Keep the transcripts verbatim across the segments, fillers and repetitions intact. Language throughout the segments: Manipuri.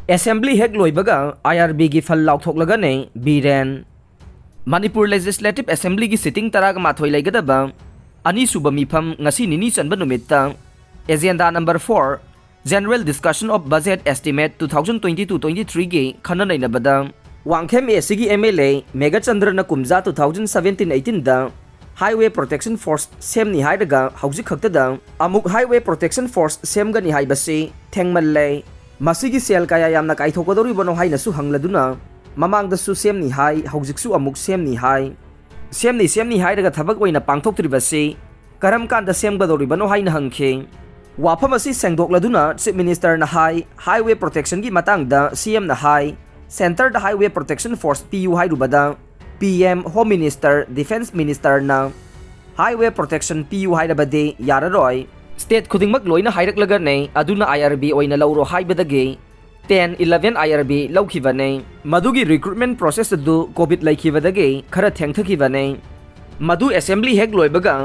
Assembly ꯍꯦꯛ ꯂꯣꯏꯕꯒ I R B ꯒꯤ ꯐꯜ ꯂꯥꯎꯊꯣꯛꯂꯒꯅꯦ ꯕꯤꯔꯦꯟ꯫ ꯃꯅꯤꯄꯨꯔ Legislative Assembly ꯒꯤ sitting ꯇꯔꯥꯒ ꯃꯥꯊꯣꯏ ꯂꯩꯒꯗꯕ ꯑꯅꯤꯁꯨꯕ ꯃꯤꯐꯝ ꯉꯁꯤ ꯅꯤꯅꯤ ꯆꯟꯕ ꯅꯨꯃꯤꯠꯇ agenda number four, General Discussion of Budget Estimate two thousand twenty-two twenty-three ꯒꯤ ꯈꯟꯅ ꯅꯩꯅꯕꯗ ꯋꯥꯡꯈꯦꯝ A C ꯒꯤ M L A ꯃꯦꯘꯆꯟꯗ꯭ꯔꯅ ꯀꯨꯝꯖꯥ two thousand seventeen eighteen ꯗ Highway Protection Force ꯁꯦꯝꯅꯤ ꯍꯥꯏꯔꯒ ꯍꯧꯖꯤꯛ ꯈꯛꯇꯗ ꯑꯃꯨꯛ Highway Protection Force ꯁꯦꯝꯒꯅꯤ ꯍꯥꯏꯕꯁꯤ ꯊꯦꯡꯃꯜꯂꯦ꯫ ꯃꯁꯤꯒꯤ ꯁꯦꯜ ꯀꯌꯥ ꯌꯥꯝꯅ ꯀꯥꯏꯊꯣꯛꯀꯗꯧꯔꯤꯕꯅꯣ ꯍꯥꯏꯅꯁꯨ ꯍꯪꯂꯗꯨꯅ ꯃꯃꯥꯡꯗꯁꯨ ꯁꯦꯝꯅꯤ ꯍꯥꯏ, ꯍꯧꯖꯤꯛꯁꯨ ꯑꯃꯨꯛ ꯁꯦꯝꯅꯤ ꯍꯥꯏ꯫ ꯁꯦꯝꯅꯤ ꯁꯦꯝꯅꯤ ꯍꯥꯏꯔꯒ ꯊꯕꯛ ꯑꯣꯏꯅ ꯄꯥꯡꯊꯣꯛꯇ꯭ꯔꯤꯕꯁꯤ ꯀꯔꯝ ꯀꯥꯟꯗ ꯁꯦꯝꯒꯗꯧꯔꯤꯕꯅꯣ ꯍꯥꯏꯅ ꯍꯪꯈꯤ꯫ ꯋꯥꯐꯝ ꯑꯁꯤ ꯁꯦꯡꯗꯣꯛꯂꯗꯨꯅ Chief Minister ꯅ ꯍꯥꯏ, Highway Protection ꯒꯤ ꯃꯇꯥꯡꯗ C M ꯅ ꯍꯥꯏ, Centre ꯗ Highway Protection Force ꯄꯤꯌꯨ ꯍꯥꯏꯔꯨꯕꯗ P M, Home Minister, Defence Minister ꯅ Highway Protection ꯄꯤꯌꯨ ꯍꯥꯏꯔꯕꯗꯤ ꯌꯥꯔꯔꯣꯏ꯫ State ꯈꯨꯗꯤꯡꯃꯛ ꯂꯣꯏꯅ ꯍꯥꯏꯔꯛꯂꯒꯅꯦ, ꯑꯗꯨꯅ I R B ꯑꯣꯏꯅ ꯂꯧꯔꯣ ꯍꯥꯏꯕꯗꯒꯤ ten eleven I R B ꯂꯧꯈꯤꯕꯅꯦ꯫ ꯃꯗꯨꯒꯤ recruitment process ꯑꯗꯨ COVID ꯂꯩꯈꯤꯕꯗꯒꯤ ꯈꯔ ꯊꯦꯡꯊꯈꯤꯕꯅꯦ꯫ ꯃꯗꯨ assembly ꯍꯦꯛ ꯂꯣꯏꯕꯒ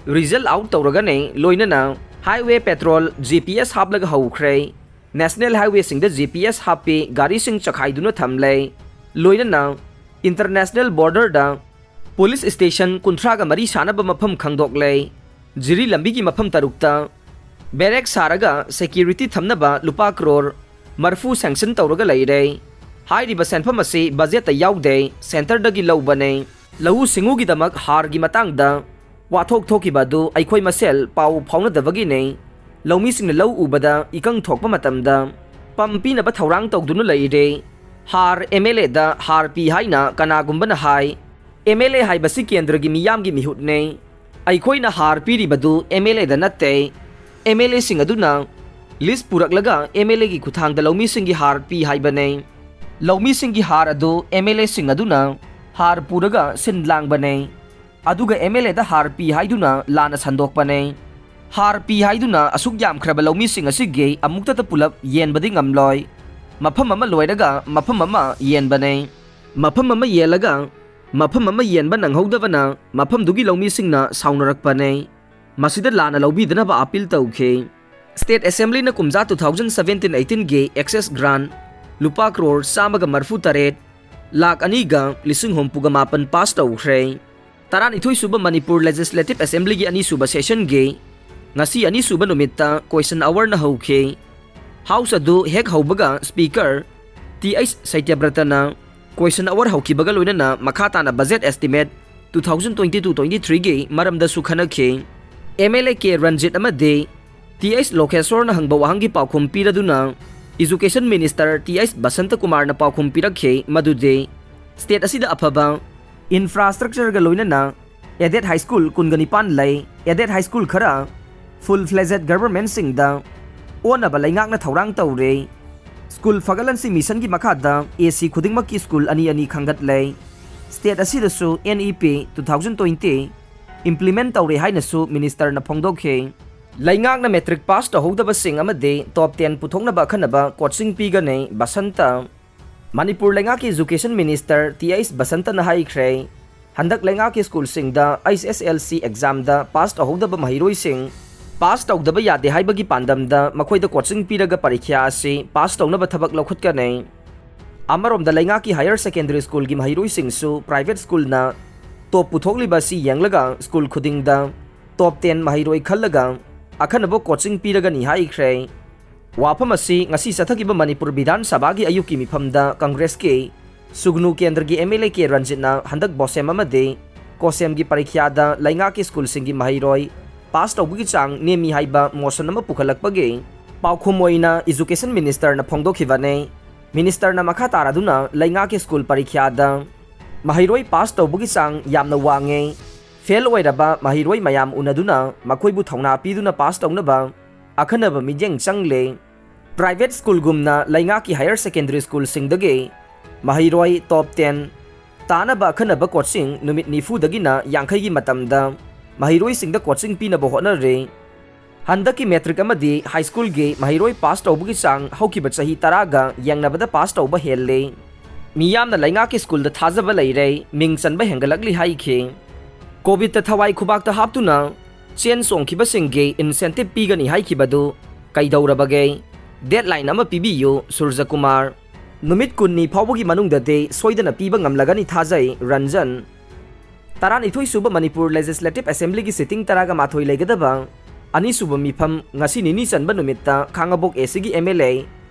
result out ꯇꯧꯔꯒꯅꯦ, ꯂꯣꯏꯅꯅ highway patrol G P S ꯍꯥꯞꯂꯒ ꯍꯧꯈ꯭ꯔꯦ꯫ National highway ꯁꯤꯡꯗ G P S ꯍꯥꯞꯄꯤ, ꯒꯥꯔꯤꯁꯤꯡ ꯆꯈꯥꯏꯗꯨꯅ ꯊꯝꯂꯦ꯫ ꯂꯣꯏꯅꯅ international border ꯗ police station ꯀꯨꯟꯊ꯭ꯔꯥꯒ ꯃꯔꯤ ꯁꯥꯅꯕ ꯃꯐꯝ ꯈꯪꯗꯣꯛꯂꯦ꯫ ꯖꯤꯔꯤ ꯂꯝꯕꯤꯒꯤ ꯃꯐꯝ ꯇꯔꯨꯛꯇ barrack ꯁꯥꯔꯒ security ꯊꯝꯅꯕ ꯂꯨꯄꯥ ꯀ꯭ꯔꯣꯔ ꯃꯔꯐꯨ sanction ꯇꯧꯔꯒ ꯂꯩꯔꯦ꯫ ꯍꯥꯏꯔꯤꯕ ꯁꯦꯟꯐꯝ ꯑꯁꯤ budget ꯇ ꯌꯥꯎꯗꯦ, Centre ꯗꯒꯤ ꯂꯧꯕꯅꯦ꯫ ꯂꯧꯎ ꯁꯤꯡꯎꯒꯤꯗꯃꯛ ꯍꯥꯔꯒꯤ ꯃꯇꯥꯡꯗ ꯋꯥꯊꯣꯛ ꯊꯣꯛꯈꯤꯕ ꯑꯗꯨ ꯑꯩꯈꯣꯏ ꯃꯁꯦꯜ ꯄꯥꯎ ꯐꯥꯎꯅꯗꯕꯒꯤꯅꯦ꯫ ꯂꯧꯃꯤꯁꯤꯡꯅ ꯂꯧ ꯎꯕꯗ ꯏꯀꯪ ꯊꯣꯛꯄ ꯃꯇꯝꯗ pump ꯄꯤꯅꯕ ꯊꯧꯔꯥꯡ ꯇꯧꯗꯨꯅ ꯂꯩꯔꯦ꯫ ꯍꯥꯔ M L A ꯗ ꯍꯥꯔ ꯄꯤ ꯍꯥꯏꯅ ꯀꯅꯥꯒꯨꯝꯕꯅ ꯍꯥꯏ꯫ M L A ꯍꯥꯏꯕꯁꯤ ꯀꯦꯟꯗ꯭ꯔꯒꯤ ꯃꯤꯌꯥꯝꯒꯤ ꯃꯤꯍꯨꯠꯅꯦ꯫ ꯑꯩꯈꯣꯏꯅ ꯍꯥꯔ ꯄꯤꯔꯤꯕꯗꯨ M L A ꯗ ꯅꯠꯇꯦ꯫ M L A ꯁꯤꯡ ꯑꯗꯨꯅ list ꯄꯨꯔꯛꯂꯒ M L A ꯒꯤ ꯈꯨꯠꯊꯥꯡꯗ ꯂꯧꯃꯤꯁꯤꯡꯒꯤ ꯍꯥꯔ ꯄꯤ ꯍꯥꯏꯕꯅꯦ꯫ ꯂꯧꯃꯤꯁꯤꯡꯒꯤ ꯍꯥꯔ ꯑꯗꯨ M L A ꯁꯤꯡ ꯑꯗꯨꯅ ꯍꯥꯔ ꯄꯨꯔꯒ ꯁꯤꯟ ꯂꯥꯡꯕꯅꯦ꯫ ꯑꯗꯨꯒ M L A ꯗ ꯍꯥꯔ ꯄꯤ ꯍꯥꯏꯗꯨꯅ ꯂꯥꯟꯅ ꯁꯟꯗꯣꯛꯄꯅꯦ꯫ ꯍꯥꯔ ꯄꯤ ꯍꯥꯏꯗꯨꯅ ꯑꯁꯨꯛ ꯌꯥꯝꯈ꯭ꯔꯕ ꯂꯧꯃꯤꯁꯤꯡ ꯑꯁꯤꯒꯤ ꯑꯃꯨꯛꯇꯗ ꯄꯨꯂꯞ ꯌꯦꯟꯕꯗꯤ ꯉꯝꯂꯣꯏ꯫ ꯃꯐꯝ ꯑꯃ ꯂꯣꯏꯔꯒ ꯃꯐꯝ ꯑꯃ ꯌꯦꯟꯕꯅꯦ꯫ ꯃꯐꯝ ꯑꯃ ꯌꯦꯜꯂꯒ ꯃꯐꯝ ꯑꯃ ꯌꯦꯟꯕ ꯅꯪꯍꯧꯗꯕꯅ ꯃꯐꯝꯗꯨꯒꯤ ꯂꯧꯃꯤꯁꯤꯡꯅ ꯁꯥꯎꯅꯔꯛꯄꯅꯦ꯫ ꯃꯁꯤꯗ ꯂꯥꯟꯅ ꯂꯧꯕꯤꯗꯅꯕ appeal ꯇꯧꯈꯤ꯫ State Assembly ꯅ ꯀꯨꯝꯖꯥ two thousand seventeen eighteen ꯒꯤ excess grant ꯂꯨꯄꯥ ꯀ꯭ꯔꯣꯔ ꯆꯥꯝꯃꯒ ꯃꯔꯤꯐꯨ ꯇꯔꯦꯠ ꯂꯥꯈ ꯑꯅꯤꯒ ꯂꯤꯁꯤꯡ ꯍꯨꯝꯐꯨꯒ ꯃꯥꯄꯟ ꯄꯥꯁ ꯇꯧꯈ꯭ꯔꯦ꯫ ꯇꯔꯥꯅꯤꯊꯣꯏ ꯁꯨꯕ ꯃꯅꯤꯄꯨꯔ ꯂꯦꯖꯤꯁꯂꯦꯇꯤꯚ ꯑꯦꯁꯦꯝꯕ꯭ꯂꯤꯒꯤ ꯑꯅꯤꯁꯨꯕ ꯁꯦꯁꯟꯒꯤ ꯉꯁꯤ ꯑꯅꯤꯁꯨꯕ ꯅꯨꯃꯤꯠꯇ ꯀꯣꯏꯁꯟ ꯑꯋꯥꯔꯅ ꯍꯧꯈꯤ꯫ ꯍꯥꯎꯁ ꯑꯗꯨ ꯍꯦꯛ ꯍꯧꯕꯒ ꯁ꯭ꯄꯤꯀꯔ ꯇꯤ ꯑꯩꯆ ꯁꯇ꯭ꯌꯕ꯭ꯔꯇꯅ ꯀꯣꯏꯁꯟ ꯑꯋꯥꯔ ꯍꯧꯈꯤꯕꯒ ꯂꯣꯏꯅꯅ ꯃꯈꯥ ꯇꯥꯅ budget estimate two thousand twenty-two twenty-threeꯒꯤ ꯃꯔꯝꯗꯁꯨ ꯈꯟꯅꯈꯤ꯫ M L A K Ranjit ꯑꯃꯗꯤ ꯇꯤ ꯑꯩꯆ ꯂꯣꯀꯦꯁꯣꯔꯅ ꯍꯪꯕ ꯋꯥꯍꯪꯒꯤ ꯄꯥꯎꯈꯨꯝ ꯄꯤꯔꯗꯨꯅ Education Minister T H Basanta ꯀꯨꯃꯥꯔꯅ ꯄꯥꯎꯈꯨꯝ ꯄꯤꯔꯛꯈꯤ ꯃꯗꯨꯗꯤ ꯁ꯭ꯇꯦꯠ ꯑꯁꯤꯗ ꯑꯐꯕ ꯏꯟꯐ꯭ꯔꯥꯁ꯭ꯇ꯭ꯔꯛꯆꯔꯒ ꯂꯣꯏꯅꯅ ꯑꯦꯗꯦꯗ ꯍꯥꯏ ꯁ꯭ꯀꯨꯜ ꯀꯨꯟꯒ ꯅꯤꯄꯥꯟ ꯂꯩ꯫ ꯑꯦꯗꯦꯗ ꯍꯥꯏ ꯁ꯭ꯀꯨꯜ ꯈꯔ ꯐꯨꯜ ꯐ꯭ꯂꯦꯖꯦꯗ ꯒꯚꯔꯟꯃꯦꯟꯠꯁꯤꯡꯗ ꯑꯣꯟꯅꯕ ꯂꯩꯉꯥꯛꯅ ꯊꯧꯔꯥꯡ ꯇꯧꯔꯦ꯫ ꯁ꯭ꯀꯨꯜ ꯐꯒꯠꯍꯟꯁꯤ ꯃꯤꯁꯟꯒꯤ ꯃꯈꯥꯗ ꯑꯦ ꯁꯤ ꯈꯨꯗꯤꯡꯃꯛꯀꯤ ꯁ꯭ꯀꯨꯜ ꯑꯅꯤ ꯑꯅꯤ ꯈꯟꯒꯠꯂꯦ꯫ ꯁ꯭ꯇꯦꯠ ꯑꯁꯤꯗꯁꯨ N E P two thousand twenty implement ꯇꯧꯔꯦ ꯍꯥꯏꯅꯁꯨ ꯃꯤꯅꯤꯁꯇꯔꯅ ꯐꯣꯡꯗꯣꯛꯈꯤ꯫ ꯂꯩꯉꯥꯛꯅ ꯃꯦꯇ꯭ꯔꯤꯛ ꯄꯥꯁ ꯇꯧꯍꯧꯗꯕꯁꯤꯡ ꯑꯃꯗꯤ ꯇꯣꯞ ꯇꯦꯟ ꯄꯨꯊꯣꯛꯅꯕ ꯑꯈꯟꯅꯕ ꯀꯣꯆꯤꯡ ꯄꯤꯒꯅꯤ ꯕꯁꯟꯇ꯫ ꯃꯅꯤꯄꯨꯔ ꯂꯩꯉꯥꯛꯀꯤ ꯏꯖꯨꯀꯦꯁꯟ ꯃꯤꯅꯤꯁꯇꯔ ꯇꯤ ꯑꯩꯆ ꯕꯁꯟꯇꯅ ꯍꯥꯏꯈ꯭ꯔꯦ, ꯍꯟꯗꯛ ꯂꯩꯉꯥꯛꯀꯤ ꯁ꯭ꯀꯨꯜꯁꯤꯡꯗ H S S L C ꯑꯦꯛꯖꯥꯝꯗ ꯄꯥꯁ ꯇꯧꯍꯧꯗꯕ ꯃꯍꯩꯔꯣꯏꯁꯤꯡ ꯄꯥꯁ ꯇꯧꯗꯕ ꯌꯥꯗꯦ ꯍꯥꯏꯕꯒꯤ ꯄꯥꯟꯗꯝꯗ ꯃꯈꯣꯏꯗ ꯀꯣꯆꯤꯡ ꯄꯤꯔꯒ ꯄꯔꯤꯈ꯭ꯌꯥ ꯑꯁꯤ ꯄꯥꯁ ꯇꯧꯅꯕ ꯊꯕꯛ ꯂꯧꯈꯠꯀꯅꯤ꯫ ꯑꯃꯔꯣꯝꯗ ꯂꯩꯉꯥꯛꯀꯤ ꯍꯥꯌꯔ ꯁꯦꯀꯦꯟꯗꯔꯤ ꯁ꯭ꯀꯨꯜꯒꯤ ꯃꯍꯩꯔꯣꯏꯁꯤꯡꯁꯨ ꯄ꯭ꯔꯥꯏꯚꯦꯠ ꯁ꯭ꯀꯨꯜꯅ ꯇꯣꯞ ꯄꯨꯊꯣꯛꯂꯤꯕ ꯑꯁꯤ ꯌꯦꯡꯂꯒ ꯁ꯭ꯀꯨꯜ ꯈꯨꯗꯤꯡꯗ ꯇꯣꯞ ꯇꯦꯟ ꯃꯍꯩꯔꯣꯏ ꯈꯜꯂꯒ ꯑꯈꯟꯅꯕ ꯀꯣꯆꯤꯡ ꯄꯤꯔꯒꯅꯤ ꯍꯥꯏꯈ꯭ꯔꯦ꯫ ꯋꯥꯐꯝ ꯑꯁꯤ ꯉꯁꯤ ꯆꯠꯊꯈꯤꯕ ꯃꯅꯤꯄꯨꯔ ꯕꯤꯙꯥꯟ ꯁꯚꯥꯒꯤ ꯑꯌꯨꯛꯀꯤ ꯃꯤꯐꯝꯗ ꯀꯪꯒ꯭ꯔꯦꯁꯀꯤ ꯁꯨꯒꯅꯨ ꯀꯦꯟꯗ꯭ꯔꯒꯤ M L A ꯀꯦ ꯔꯟꯖꯤꯠꯅ ꯍꯟꯗꯛ ꯕꯣꯁꯦꯝ ꯑꯃꯗꯤ ꯀꯣꯁꯦꯝꯒꯤ ꯄꯔꯤꯈ꯭ꯌꯥꯗ ꯂꯩꯉꯥꯛꯀꯤ ꯁ꯭ꯀꯨꯜꯁꯤꯡꯒꯤ ꯃꯍꯩꯔꯣꯏ ꯄꯥꯁ ꯇꯧꯕꯒꯤ ꯆꯥꯡ ꯅꯦꯝꯃꯤ ꯍꯥꯏꯕ ꯃꯣꯁꯟ ꯑꯃ ꯄꯨꯈꯠꯂꯛꯄꯒꯤ ꯄꯥꯎꯈꯨꯝ ꯑꯣꯏꯅ ꯏꯖꯨꯀꯦꯁꯟ ꯃꯤꯅꯤꯁꯇꯔꯅ ꯐꯣꯡꯗꯣꯛꯈꯤꯕꯅꯤ꯫ ꯃꯤꯅꯤꯁꯇꯔꯅ ꯃꯈꯥ ꯇꯥꯔꯗꯨꯅ ꯂꯩꯉꯥꯛꯀꯤ ꯁ꯭ꯀꯨꯜ ꯄꯔꯤꯈ꯭ꯌꯥꯗ ꯃꯍꯩꯔꯣꯏ ꯄꯥꯁ ꯇꯧꯕꯒꯤ ꯆꯥꯡ ꯌꯥꯝꯅ ꯋꯥꯡꯉꯦ꯫ ꯐꯦꯜ ꯑꯣꯏꯔꯕ ꯃꯍꯩꯔꯣꯏ ꯃꯌꯥꯝ ꯎꯅꯗꯨꯅ ꯃꯈꯣꯏꯕꯨ ꯊꯧꯅꯥ ꯄꯤꯗꯨꯅ ꯄꯥꯁ ꯇꯧꯅꯕ ꯑꯈꯟꯅꯕ ꯃꯤꯠꯌꯦꯡ ꯆꯪꯂꯦ꯫ ꯄ꯭ꯔꯥꯏꯚꯦꯠ ꯁ꯭ꯀꯨꯜꯒꯨꯝꯅ ꯂꯩꯉꯥꯛꯀꯤ ꯍꯥꯌꯔ ꯁꯦꯀꯦꯟꯗꯔꯤ ꯁ꯭ꯀꯨꯜꯁꯤꯡꯗꯒꯤ ꯃꯍꯩꯔꯣꯏ ꯇꯣꯞ ꯇꯦꯟ ꯇꯥꯅꯕ ꯑꯈꯟꯅꯕ ꯀꯣꯆꯤꯡ ꯅꯨꯃꯤꯠ ꯅꯤꯐꯨꯗꯒꯤꯅ ꯌꯥꯡꯈꯩꯒꯤ ꯃꯇꯝꯗ ꯃꯍꯩꯔꯣꯏꯁꯤꯡꯗ ꯀꯣꯆꯤꯡ ꯄꯤꯅꯕ ꯍꯣꯠꯅꯔꯤ꯫ ꯍꯟꯗꯛꯀꯤ ꯃꯦꯇ꯭ꯔꯤꯛ ꯑꯃꯗꯤ ꯍꯥꯏ ꯁ꯭ꯀꯨꯜꯒꯤ ꯃꯍꯩꯔꯣꯏ ꯄꯥꯁ ꯇꯧꯕꯒꯤ ꯆꯥꯡ ꯍꯧꯈꯤꯕ ꯆꯍꯤ ꯇꯔꯥꯒ ꯌꯦꯡꯅꯕꯗ ꯄꯥꯁ ꯇꯧꯕ ꯍꯦꯜꯂꯤ꯫ ꯃꯤꯌꯥꯝꯅ ꯂꯩꯉꯥꯛꯀꯤ ꯁ꯭ꯀꯨꯜꯗ ꯊꯥꯖꯕ ꯂꯩꯔꯦ, ꯃꯤꯡ ꯆꯟꯕ ꯍꯦꯟꯒꯠꯂꯛꯂꯤ ꯍꯥꯏꯈꯤ꯫ ꯀꯣꯚꯤꯗꯇ ꯊꯋꯥꯏ ꯈꯨꯕꯥꯛꯇ ꯍꯥꯞꯇꯨꯅ ꯆꯦꯟ ꯆꯣꯡꯈꯤꯕꯁꯤꯡꯒꯤ ꯏꯟꯁꯦꯟꯇꯤꯚ ꯄꯤꯒꯅꯤ ꯍꯥꯏꯈꯤꯕꯗꯨ ꯀꯩꯗꯧꯔꯕꯒꯦ? ꯗꯦꯗꯂꯥꯏꯟ ꯑꯃ ꯄꯤꯕꯤꯌꯨ, ꯁꯨꯔꯖꯀꯨꯃꯥꯔ꯫ ꯅꯨꯃꯤꯠ ꯀꯨꯟꯅꯤ ꯐꯥꯎꯕꯒꯤ ꯃꯅꯨꯡꯗꯗꯤ ꯁꯣꯏꯗꯅ ꯄꯤꯕ ꯉꯝꯂꯒꯅꯤ ꯊꯥꯖꯩ, ꯔꯟꯖꯟ꯫ ꯇꯔꯥꯅꯤꯊꯣꯏ ꯁꯨꯕ ꯃꯅꯤꯄꯨꯔ ꯂꯦꯖꯤꯁꯂꯦꯇꯤꯚ ꯑꯦꯁꯦꯝꯕ꯭ꯂꯤꯒꯤ ꯁꯤꯇꯤꯡ ꯇꯔꯥꯒ ꯃꯥꯊꯣꯏ ꯂꯩꯒꯗꯕ ꯑꯅꯤꯁꯨꯕ ꯃꯤꯐꯝ ꯉꯁꯤ ꯅꯤꯅꯤ ꯆꯟꯕ ꯅꯨꯃꯤꯠꯇ ꯈꯥꯉꯕꯣꯛ ꯑꯦꯁꯤꯒꯤ ꯑꯦꯝ ꯑꯦꯜ ꯑꯦ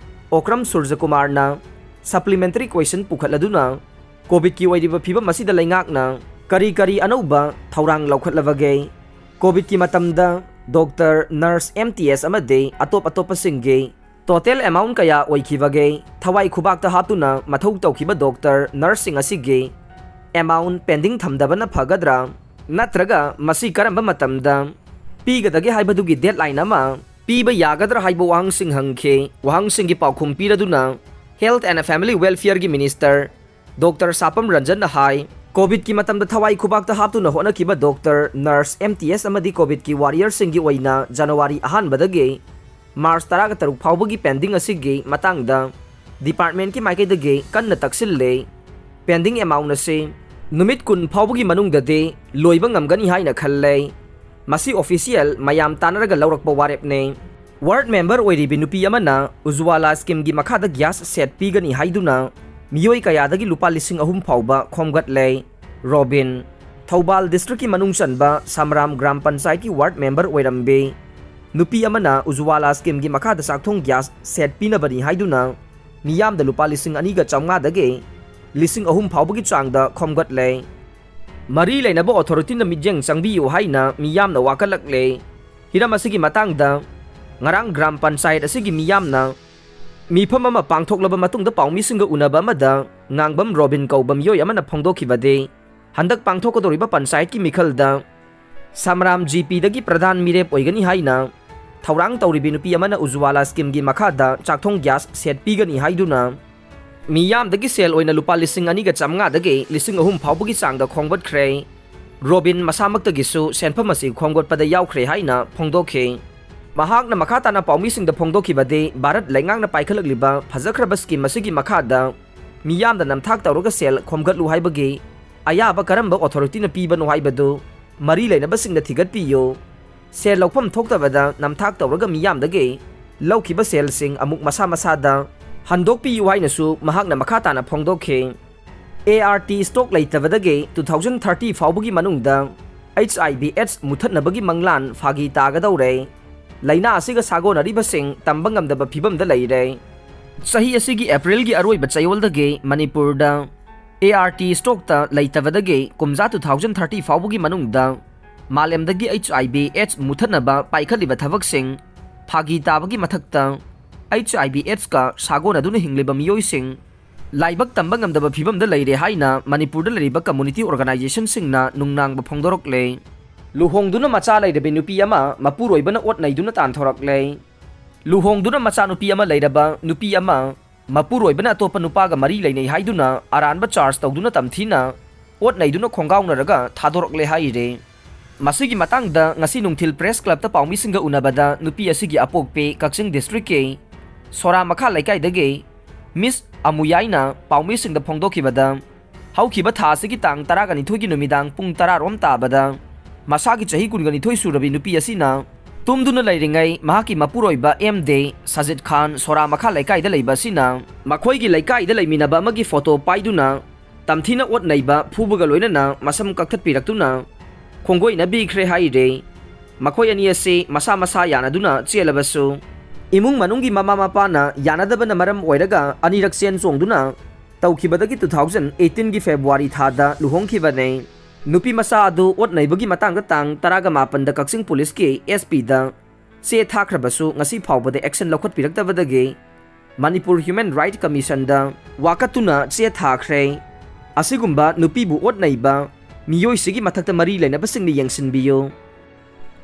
ꯑꯣꯀ꯭ꯔꯝ ꯁꯨꯔꯖꯀꯨꯃꯥꯔꯅ supplementary question ꯄꯨꯈꯠꯂꯗꯨꯅ ꯀꯣꯚꯤꯗꯀꯤ ꯑꯣꯏꯔꯤꯕ ꯐꯤꯕꯝ ꯑꯁꯤꯗ ꯂꯩꯉꯥꯛꯅ ꯀꯔꯤ ꯀꯔꯤ ꯑꯅꯧꯕ ꯊꯧꯔꯥꯡ ꯂꯧꯈꯠꯂꯕꯒꯦ? ꯀꯣꯚꯤꯗꯀꯤ ꯃꯇꯝꯗ doctor, nurse, M T S ꯑꯃꯗꯤ ꯑꯇꯣꯞ ꯑꯇꯣꯞꯄꯁꯤꯡꯒꯤ total amount ꯀꯌꯥ ꯑꯣꯏꯈꯤꯕꯒꯦ? ꯊꯋꯥꯏ ꯈꯨꯕꯥꯛꯇ ꯍꯥꯞꯇꯨꯅ ꯃꯊꯧ ꯇꯧꯈꯤꯕ ꯗꯣꯛꯇꯔ, ꯅꯔꯁꯁꯤꯡ ꯑꯁꯤꯒꯤ amount pending ꯊꯝꯗꯕꯅ ꯐꯒꯗ꯭ꯔꯥ? ꯅꯠꯇ꯭ꯔꯒ ꯃꯁꯤ ꯀꯔꯝꯕ ꯃꯇꯝꯗ ꯄꯤꯒꯗꯒꯦ ꯍꯥꯏꯕꯗꯨꯒꯤ deadline ꯑꯃ ꯄꯤꯕ ꯌꯥꯒꯗ꯭ꯔꯥ ꯍꯥꯏꯕ ꯋꯥꯍꯪꯁꯤꯡ ꯍꯪꯈꯤ꯫ ꯋꯥꯍꯪꯁꯤꯡꯒꯤ ꯄꯥꯎꯈꯨꯝ ꯄꯤꯔꯗꯨꯅ Health and Family Welfareꯒꯤ Minister ꯗꯣꯛꯇꯔ ꯁꯥꯄꯝ ꯔꯟꯖꯟꯅ ꯍꯥꯏ, ꯀꯣꯚꯤꯗꯀꯤ ꯃꯇꯝꯗ ꯊꯋꯥꯏ ꯈꯨꯕꯥꯛꯇ ꯍꯥꯞꯇꯨꯅ ꯍꯣꯠꯅꯈꯤꯕ doctor, nurse, M T S ꯑꯃꯗꯤ ꯀꯣꯚꯤꯗꯀꯤ warriorꯁꯤꯡꯒꯤ ꯑꯣꯏꯅ ꯖꯅꯋꯥꯔꯤ ꯑꯍꯥꯟꯕꯗꯒꯤ ꯃꯥꯔꯆ ꯇꯔꯥꯒ ꯇꯔꯨꯛ ꯐꯥꯎꯕꯒꯤ pending ꯑꯁꯤꯒꯤ ꯃꯇꯥꯡꯗ departmentꯀꯤ ꯃꯥꯏꯀꯩꯗꯒꯤ ꯀꯟꯅ ꯇꯛꯁꯤꯜꯂꯦ꯫ Pending amount ꯑꯁꯤ ꯅꯨꯃꯤꯠ ꯀꯨꯟ ꯐꯥꯎꯕꯒꯤ ꯃꯅꯨꯡꯗꯗꯤ ꯂꯣꯏꯕ ꯉꯝꯒꯅꯤ ꯍꯥꯏꯅ ꯈꯜꯂꯦ꯫ ꯃꯁꯤ official ꯃꯌꯥꯝ ꯇꯥꯟꯅꯔꯒ ꯂꯧꯔꯛꯄ ꯋꯥꯔꯦꯞꯅꯤ꯫ Ward member ꯑꯣꯏꯔꯤꯕꯤ ꯅꯨꯄꯤ ꯑꯃꯅ ꯎꯖꯋꯥꯂꯥ schemeꯒꯤ ꯃꯈꯥꯗ gas set ꯄꯤꯒꯅꯤ ꯍꯥꯏꯗꯨꯅ ꯃꯤꯑꯣꯏ ꯀꯌꯥꯗꯒꯤ ꯂꯨꯄꯥ ꯂꯤꯁꯤꯡ ꯑꯍꯨꯝ ꯐꯥꯎꯕ ꯈꯣꯝꯒꯠꯂꯦ꯫ ꯔꯣꯕꯤꯟ, ꯊꯧꯕꯥꯜ districtꯀꯤ ꯃꯅꯨꯡ ꯆꯟꯕ ꯁꯝꯔꯥꯝ ꯒ꯭ꯔꯥꯝ ꯄꯟꯆꯥꯌꯠꯀꯤ ward member ꯑꯣꯏꯔꯝꯕꯤ ꯅꯨꯄꯤ ꯑꯃꯅ ꯎꯖꯋꯥꯂꯥ schemeꯒꯤ ꯃꯈꯥꯗ ꯆꯥꯛꯊꯣꯡ gas set ꯄꯤꯅꯕꯅꯤ ꯍꯥꯏꯗꯨꯅ ꯃꯤꯌꯥꯝꯗ ꯂꯨꯄꯥ ꯂꯤꯁꯤꯡ ꯑꯅꯤꯒ ꯆꯥꯝꯃꯉꯥꯗꯒꯤ ꯂꯤꯁꯤꯡ ꯑꯍꯨꯝ ꯐꯥꯎꯕꯒꯤ ꯆꯥꯡꯗ ꯈꯣꯝꯒꯠꯂꯦ꯫ ꯃꯔꯤ ꯂꯩꯅꯕ authorityꯅ ꯃꯤꯠꯌꯦꯡ ꯆꯪꯕꯤꯌꯨ ꯍꯥꯏꯅ ꯃꯤꯌꯥꯝꯅ ꯋꯥꯀꯠꯂꯛꯂꯦ꯫ ꯍꯤꯔꯝ ꯑꯁꯤꯒꯤ ꯃꯇꯥꯡꯗ ꯉꯔꯥꯡ ꯒ꯭ꯔꯥꯝ ꯄꯟꯆꯥꯌꯠ ꯑꯁꯤꯒꯤ ꯃꯤꯌꯥꯝꯅ ꯃꯤꯐꯝ ꯑꯃ ꯄꯥꯡꯊꯣꯛꯂꯕ ꯃꯇꯨꯡꯗ ꯄꯥꯎꯃꯤꯁꯤꯡꯒ ꯎꯅꯕ ꯑꯃꯗ ꯉꯥꯡꯕꯝ ꯔꯣꯕꯤꯟ ꯀꯧꯕ ꯃꯤꯑꯣꯏ ꯑꯃꯅ ꯐꯣꯡꯗꯣꯛꯈꯤꯕꯗꯤ, ꯍꯟꯗꯛ ꯄꯥꯡꯊꯣꯛꯀꯗꯧꯔꯤꯕ ꯄꯟꯆꯥꯌꯠꯀꯤ ꯃꯤꯈꯜꯗ ꯁꯝꯔꯥꯝ ꯖꯤ ꯄꯤꯗꯒꯤ ꯄ꯭ꯔꯙꯥꯟ ꯃꯤꯔꯦꯞ ꯑꯣꯏꯒꯅꯤ ꯍꯥꯏꯅ ꯊꯧꯔꯥꯡ ꯇꯧꯔꯤꯕꯤ ꯅꯨꯄꯤ ꯑꯃꯅ ꯎꯖꯋꯥꯂꯥ schemeꯒꯤ ꯃꯈꯥꯗ ꯆꯥꯛꯊꯣꯡ gas set ꯄꯤꯒꯅꯤ ꯍꯥꯏꯗꯨꯅ ꯃꯤꯌꯥꯝꯗꯒꯤ ꯁꯦꯜ ꯑꯣꯏꯅ ꯂꯨꯄꯥ ꯂꯤꯁꯤꯡ ꯑꯅꯤꯒ ꯆꯥꯝꯃꯉꯥꯗꯒꯤ ꯂꯤꯁꯤꯡ ꯑꯍꯨꯝ ꯐꯥꯎꯕꯒꯤ ꯆꯥꯡꯗ ꯈꯣꯝꯒꯠꯈ꯭ꯔꯦ꯫ ꯔꯣꯕꯤꯟ ꯃꯁꯥꯃꯛꯇꯒꯤꯁꯨ ꯁꯦꯟꯐꯝ ꯑꯁꯤ ꯈꯣꯝꯒꯠꯄꯗ ꯌꯥꯎꯈ꯭ꯔꯦ ꯍꯥꯏꯅ ꯐꯣꯡꯗꯣꯛꯈꯤ꯫ ꯃꯍꯥꯛꯅ ꯃꯈꯥ ꯇꯥꯅ ꯄꯥꯎꯃꯤꯁꯤꯡꯗ ꯐꯣꯡꯗꯣꯛꯈꯤꯕꯗꯤ, ꯚꯥꯔꯠ ꯂꯩꯉꯥꯛꯅ ꯄꯥꯏꯈꯠꯂꯛꯂꯤꯕ ꯐꯖꯈ꯭ꯔꯕ scheme ꯑꯁꯤꯒꯤ ꯃꯈꯥꯗ ꯃꯤꯌꯥꯝꯗ ꯅꯝꯊꯥꯛ ꯇꯧꯔꯒ ꯁꯦꯜ ꯈꯣꯝꯒꯠꯂꯨ ꯍꯥꯏꯕꯒꯤ ꯑꯌꯥꯕ ꯀꯔꯝꯕ authorityꯅ ꯄꯤꯕꯅꯣ ꯍꯥꯏꯕꯗꯨ ꯃꯔꯤ ꯂꯩꯅꯕꯁꯤꯡꯅ ꯊꯤꯒꯠꯄꯤꯌꯨ꯫ ꯁꯦꯜ ꯂꯧꯐꯝ ꯊꯣꯛꯇꯕꯗ ꯅꯝꯊꯥꯛ ꯇꯧꯔꯒ ꯃꯤꯌꯥꯝꯗꯒꯤ ꯂꯧꯈꯤꯕ ꯁꯦꯜꯁꯤꯡ ꯑꯃꯨꯛ ꯃꯁꯥ ꯃꯁꯥꯗ ꯍꯟꯗꯣꯛꯄꯤꯌꯨ ꯍꯥꯏꯅꯁꯨ ꯃꯍꯥꯛꯅ ꯃꯈꯥ ꯇꯥꯅ ꯐꯣꯡꯗꯣꯛꯈꯤ꯫ ꯑꯦ ꯑꯥꯔ ꯇꯤ ꯁ꯭ꯇꯣꯛ ꯂꯩꯇꯕꯗꯒꯤ two thousand thirty ꯐꯥꯎꯕꯒꯤ ꯃꯅꯨꯡꯗ H I V AIDS ꯃꯨꯊꯠꯅꯕꯒꯤ ꯃꯪꯂꯥꯟ ꯐꯥꯒꯤ ꯇꯥꯒꯗꯧꯔꯦ꯫ ꯂꯥꯏꯅꯥ ꯑꯁꯤꯒ ꯁꯥꯒꯣꯟꯅꯔꯤꯕꯁꯤꯡ ꯇꯝꯕ ꯉꯝꯗꯕ ꯐꯤꯕꯝꯗ ꯂꯩꯔꯦ꯫ ꯆꯍꯤ ꯑꯁꯤꯒꯤ ꯑꯦꯄ꯭ꯔꯤꯜꯒꯤ ꯑꯔꯣꯏꯕ ꯆꯌꯣꯜꯗꯒꯤ ꯃꯅꯤꯄꯨꯔꯗ ꯑꯦ ꯑꯥꯔ ꯇꯤ ꯁ꯭ꯇꯣꯛꯇ ꯂꯩꯇꯕꯗꯒꯤ ꯀꯨꯝꯖꯥ two thousand thirty ꯐꯥꯎꯕꯒꯤ ꯃꯅꯨꯡꯗ ꯃꯥꯂꯦꯝꯗꯒꯤ H I V AIDS ꯃꯨꯊꯠꯅꯕ ꯄꯥꯏꯈꯠꯂꯤꯕ ꯊꯕꯛꯁꯤꯡ ꯐꯥꯒꯤ ꯇꯥꯕꯒꯤ ꯃꯊꯛꯇ, H I V AIDS ꯀ ꯁꯥꯒꯣꯟꯅꯗꯨꯅ ꯍꯤꯡꯂꯤꯕ ꯃꯤꯑꯣꯏꯁꯤꯡ ꯂꯥꯏꯕꯛ ꯇꯝꯕ ꯉꯝꯗꯕ ꯐꯤꯕꯝꯗ ꯂꯩꯔꯦ ꯍꯥꯏꯅ ꯃꯅꯤꯄꯨꯔꯗ ꯂꯩꯔꯤꯕ community organization ꯁꯤꯡꯅ ꯅꯨꯡꯅꯥꯡꯕ ꯐꯣꯡꯗꯣꯔꯛꯂꯦ꯫ ꯂꯨꯍꯣꯡꯗꯨꯅ ꯃꯆꯥ ꯂꯩꯔꯕꯤ ꯅꯨꯄꯤ ꯑꯃ ꯃꯄꯨꯔꯣꯏꯕꯅ ꯑꯣꯠ ꯅꯩꯗꯨꯅ ꯇꯥꯟꯊꯣꯔꯛꯂꯦ꯫ ꯂꯨꯍꯣꯡꯗꯨꯅ ꯃꯆꯥꯅꯨꯄꯤ ꯑꯃ ꯂꯩꯔꯕ ꯅꯨꯄꯤ ꯑꯃ ꯃꯄꯨꯔꯣꯏꯕꯅ ꯑꯇꯣꯞꯄ ꯅꯨꯄꯥꯒ ꯃꯔꯤ ꯂꯩꯅꯩ ꯍꯥꯏꯗꯨꯅ ꯑꯔꯥꯟꯕ ꯆꯥꯔꯖ ꯇꯧꯗꯨꯅ ꯇꯝꯊꯤꯅ ꯑꯣꯠ ꯅꯩꯗꯨꯅ ꯈꯣꯡꯒꯥꯎꯅꯔꯒ ꯊꯥꯗꯣꯔꯛꯂꯦ ꯍꯥꯏꯔꯦ꯫ ꯃꯁꯤꯒꯤ ꯃꯇꯥꯡꯗ ꯉꯁꯤ ꯅꯨꯡꯊꯤꯜ ꯄ꯭ꯔꯦꯁ ꯀ꯭ꯂꯕꯇ ꯄꯥꯎꯃꯤꯁꯤꯡꯒ ꯎꯅꯕꯗ ꯅꯨꯄꯤ ꯑꯁꯤꯒꯤ ꯑꯄꯣꯛꯄꯤ ꯀꯛꯆꯤꯡ ꯗꯤꯁꯇ꯭ꯔꯤꯛꯀꯤ ꯁꯣꯔꯥ ꯃꯈꯥ ꯂꯩꯀꯥꯏꯗꯒꯤ ꯃꯤꯁ ꯑꯃꯨꯌꯥꯏꯅ ꯄꯥꯎꯃꯤꯁꯤꯡꯗ ꯐꯣꯡꯗꯣꯛꯈꯤꯕꯗ, ꯍꯧꯈꯤꯕ ꯊꯥ ꯑꯁꯤꯒꯤ ꯇꯥꯡ ꯇꯔꯥꯒ ꯅꯤꯊꯣꯏꯒꯤ ꯅꯨꯃꯤꯗꯥꯡ ꯄꯨꯡ ꯇꯔꯥ ꯔꯣꯝ ꯇꯥꯕꯗ ꯃꯁꯥꯒꯤ ꯆꯍꯤ ꯀꯨꯟꯒ ꯅꯤꯊꯣꯏ ꯁꯨꯔꯕꯤ ꯅꯨꯄꯤ ꯑꯁꯤꯅ ꯇꯨꯝꯗꯨꯅ ꯂꯩꯔꯤꯉꯩ ꯃꯍꯥꯛꯀꯤ ꯃꯄꯨꯔꯣꯏꯕ ꯑꯦꯝ ꯗꯦ ꯁꯖꯤꯠ ꯈꯥꯟ ꯁꯣꯔꯥ ꯃꯈꯥ ꯂꯩꯀꯥꯏꯗ ꯂꯩꯕ ꯑꯁꯤꯅ ꯃꯈꯣꯏꯒꯤ ꯂꯩꯀꯥꯏꯗ ꯂꯩꯃꯤꯟꯅꯕ ꯑꯃꯒꯤ ꯐꯣꯇꯣ ꯄꯥꯏꯗꯨꯅ ꯇꯝꯊꯤꯅ ꯑꯣꯠ ꯅꯩꯕ ꯐꯨꯕꯒ ꯂꯣꯏꯅꯅ ꯃꯁꯝ ꯀꯛꯊꯠꯄꯤꯔꯛꯇꯨꯅ ꯈꯣꯡꯒꯣꯏꯅꯕꯤꯈ꯭ꯔꯦ ꯍꯥꯏꯔꯦ꯫ ꯃꯈꯣꯏ ꯑꯅꯤ ꯑꯁꯤ ꯃꯁꯥ ꯃꯁꯥ ꯌꯥꯅꯗꯨꯅ ꯆꯦꯜꯂꯕꯁꯨ, ꯏꯃꯨꯡ ꯃꯅꯨꯡꯒꯤ ꯃꯃꯥ ꯃꯄꯥꯅ ꯌꯥꯅꯗꯕꯅ ꯃꯔꯝ ꯑꯣꯏꯔꯒ ꯑꯅꯤꯔꯛ ꯆꯦꯟ ꯆꯣꯡꯗꯨꯅ ꯇꯧꯈꯤꯕꯗꯒꯤ two thousand eighteen ꯒꯤ February ꯊꯥꯗ ꯂꯨꯍꯣꯡꯈꯤꯕꯅꯦ꯫ ꯅꯨꯄꯤ ꯃꯆꯥ ꯑꯗꯨ ꯑꯣꯠ ꯅꯩꯕꯒꯤ ꯃꯇꯥꯡꯗ ꯇꯥꯡ ꯇꯔꯥꯒ ꯃꯥꯄꯟꯗ ꯀꯛꯆꯤꯡ ꯄꯨꯂꯤꯁꯀꯤ S P ꯗ ꯆꯦ ꯊꯥꯈ꯭ꯔꯕꯁꯨ ꯉꯁꯤ ꯐꯥꯎꯕꯗ action ꯂꯧꯈꯠꯄꯤꯔꯛꯇꯕꯗꯒꯤ Manipur Human Right Commission ꯗ ꯋꯥꯀꯠꯇꯨꯅ ꯆꯦ ꯊꯥꯈ꯭ꯔꯦ꯫ ꯑꯁꯤꯒꯨꯝꯕ ꯅꯨꯄꯤꯕꯨ ꯑꯣꯠ ꯅꯩꯕ ꯃꯤꯑꯣꯏꯁꯤꯒꯤ ꯃꯊꯛꯇ ꯃꯔꯤ ꯂꯩꯅꯕꯁꯤꯡꯅ ꯌꯦꯡꯁꯤꯟꯕꯤꯌꯨ꯫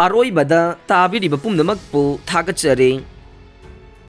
ꯑꯔꯣꯏꯕꯗ ꯇꯥꯕꯤꯔꯤꯕ ꯄꯨꯝꯅꯃꯛꯄꯨ ꯊꯥꯒꯠꯆꯔꯤ꯫